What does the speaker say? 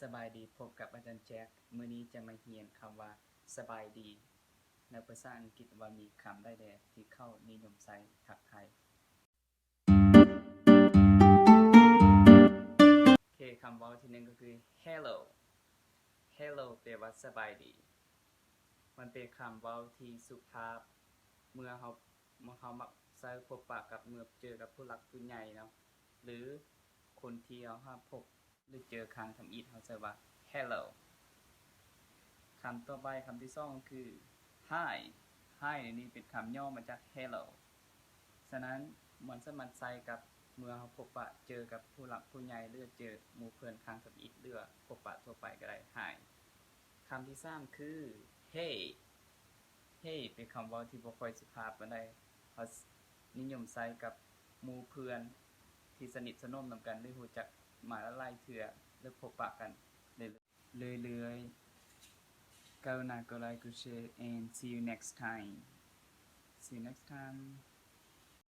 ສະບາຍດີ, ພົບກັບອາຈານແຈັກ. ມື້ນີ້ຈະມາຮຽນຄຳວ່າ ສະບາຍດີ ໃນພາສາອັງກິດວ່າມີຄຳໃດແດ່ທີ່ເຂົານິຍົມໃຊ້ທັກທາຍ. ໂອເຄ, ຄຳເວົ້າທີໜຶ່ງກໍຄື Hello. Hello ແປວ່າສະບາຍດີ. ມັນເປັນຄຳເວົ້າທີ່ສຸພາບ ເມື່ອເຮົາ ເມື່ອເຮົາມັກໃຊ້ພົບປະກັບ ເມື່ອເຈີກັບຜູ້ຫຼັກຜູ້ໃຫຍ່ເນາະ ຫຼື ຄົນທີ່ເຮົາຫາພົບ ຫຼື ເຈີຄັ້ງທຳອິດ ເຮົາໃຊ້ວ່າ Hello. ຄຳຕໍ່ໄປ, ຄຳທີສອງຄື Hi. Hi ນີ້ເປັນຄຳຫຍໍ້ມາຈາກ Hello. ສະນັ້ນ ມັນສາມາດໃຊ້ກັບເມື່ອເຮົາພົບປະເຈີກັບຜູ້ຫຼັກຜູ້ໃຫຍ່ ຫຼື ເຈີໝູ່ເພື່ອນຄັ້ງທຳອິດ ຫຼື ພົບປະທົ່ວໄປກໍໄດ້ Hi. ຄຳທີສາມຄື Hey. Hey ເປັນຄຳເວົ້າທີ່ບໍ່ຄ່ອຍສຸພາບປານໃດ. ເຮົານິຍົມໃຊ້ກັບໝູ່ເພື່ອນທີ່ສະໜິດສະໜົມນຳກັນ ຫຼື ຮູ້ຈັກມາຫຼາຍໆເທື່ອ ຫຼື ພົບປະກັນເລື້ອຍໆ. ກະລຸນາກົດໄລກົດແຊ and see you next time. See you next time.